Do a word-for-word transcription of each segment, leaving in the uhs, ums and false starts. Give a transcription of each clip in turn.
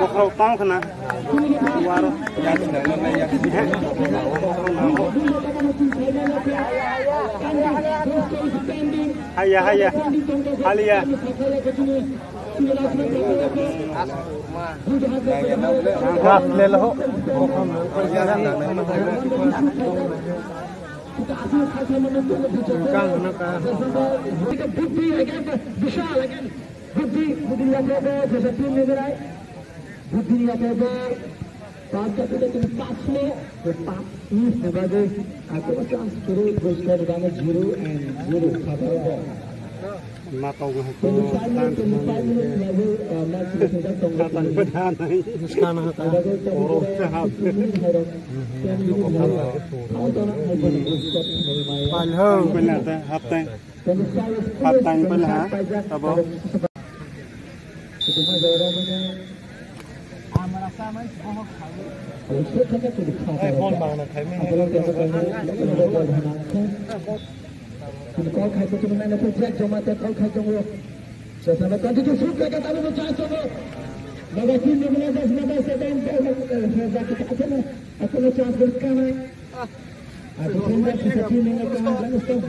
Bokhorok tang khna. Haya, haya. Haliya. Buddhi, Buddhi Yatebo, Joseph Tim Negerai. Buddhi Yatebo, Pajak kita kini pas mo, ke pas ni sebagai aku macam suruh teruskan dana zero and zero, sabar bo. Matau ngai ko tan. Katan beda nai. Oro sahab. Palhau. Bela ta haptai. Haptai bela ha. Tabo. Kol khai ko chuma nai na project joma te kol khai jongo. Sesama tadi tu sut lagi tadi tu chance jongo. Baga team ni mana das mana sedan. Aku chance berkanai. Aku pun dah bisa kini nak kena dan stop.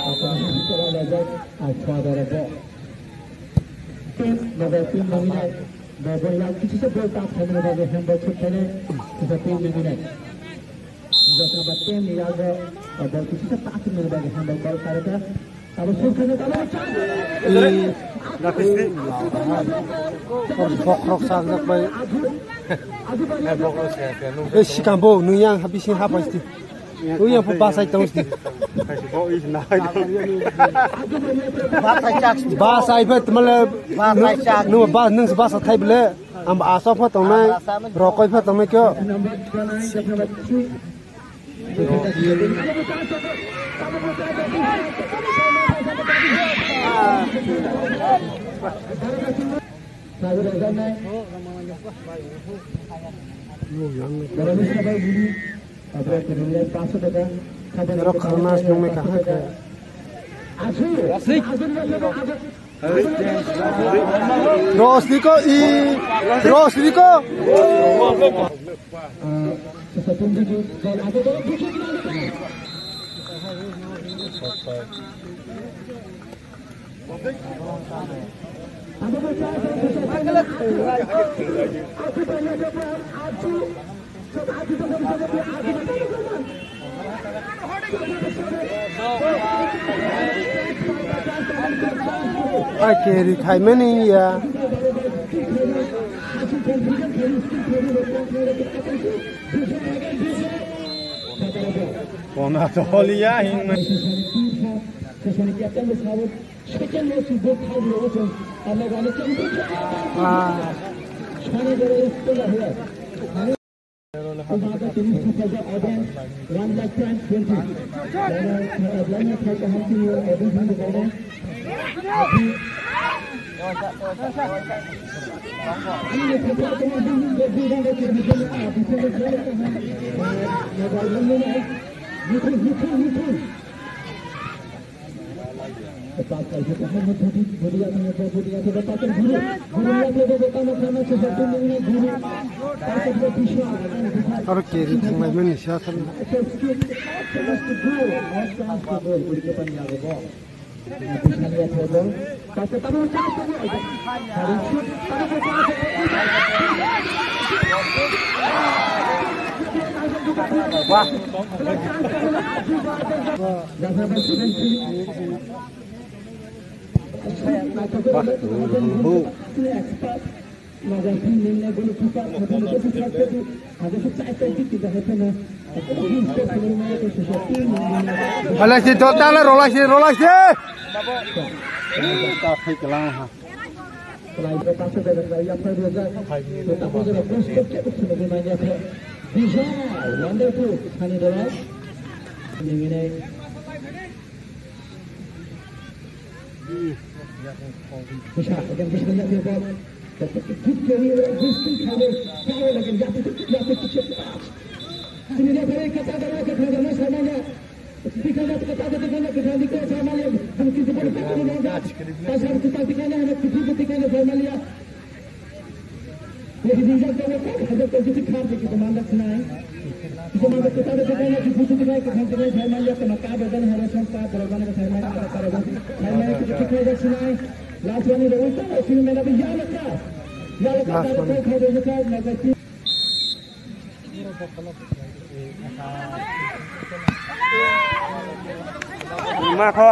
Aku masih sekolah belajar. Aku ada rebok. Ball team nangina, ball, ball yang kisi se ball tak khaimani bagwi handball shoot khainai, kisa team nangina. Jotna ba team ni yago, ball kisi se tak khaimani bagwi handball ball khairokha. Abo shoot khainai, abo chance. Bokrok sajak bai. Ei, sikang bo, nung yang habising hapai sti. Ui, yang pun basai tong sti. Basai chak. Basai bet, male. Basai chak. Nung bas, nung basa thai bele. Am asa pha tong nai. Rokoi pha tong nai kyo. Rok kharna nungmai kaham khe. Rosniko i, Rosniko. Ai, carry khaimani ya. Kona to holiya hin. Ah. Aro carry thanglaimani sa thang. Alaisi dotala rolaisi, rolaisi. Bijal, wonderful, Sani Dawai. Bisa, again, bisa lihat dia, Bob. Good carry, good skill carry. Power again, ya, ya, ya, ya. Sini dia beri, kata, kata, kata, kata, sama dia. Dikana, kata, kata, kata, kata, dikana, sama dia. Bukti, bukti, bukti, bukti. Pasal kita dikana, ada bukti, bukti, dikana, sama dia. Last one. Ma kho.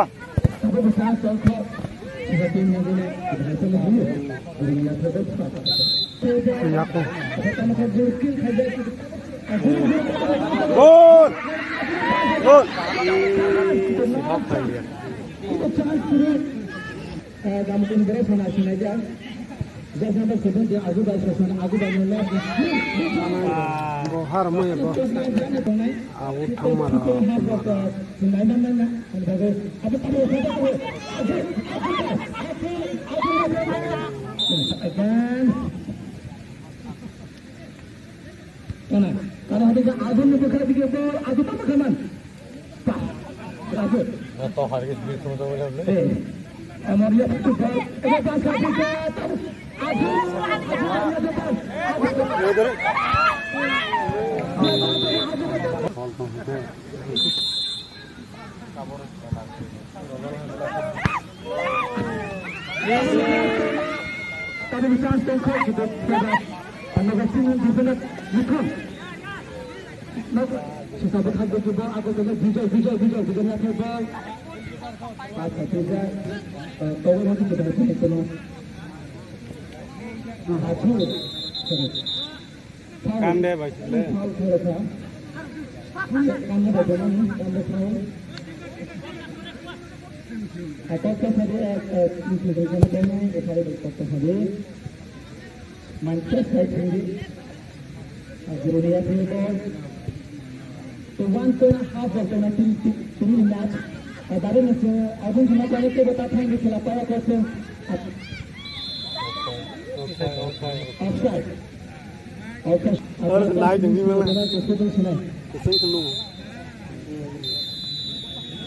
Gol! Gol! Bo har mo ya bo. Abu thangma ra. Kana, kana hati ka Azun ni bukha dikhe bol, Azun tamo kaman. Pah, Azun. Na to har ke sini tamo tamo le. Eh, amar ya tu bol, eh, pas ka dikhe, Azun, Azun, Azun, Azun. Chance tongkha, kita, kita, anda pasti mungkin sangat mikir. Sisa berhati juga, aku kena bijak, bijak, bijak, bijak, bijak, bijak. Acha, bijak, eh, tahu nanti kita akan ketemu. Acha, sorry. Kande bai sile. Manchester City. Agurunia Table. To one point half of the three, three match. Adare nasi, abun cuma kali ke beta thangi sila para kosong. Offside. Offside. Or nai dengni mala. Kusung sunu. Kusung sunu.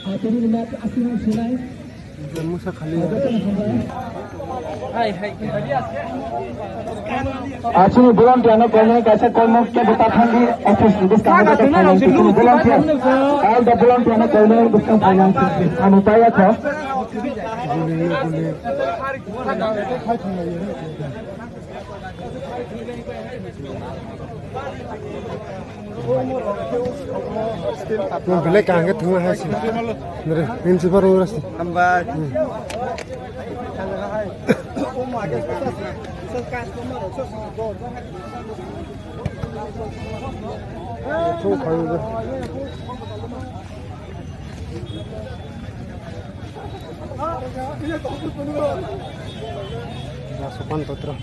Aturi mat asing sinai. Musa khali. Hai, hai. Achini volunteer no koinai kaisa koimok ke beta thangi office ni bwskango beta thangi achini volunteer. All the volunteer no koinai bwskang finance. Ano paya kho. Belai kaham khe thwngna hai se. Nere, principal rw rasi. Hambai. Thung khawi bo. Sopan patra.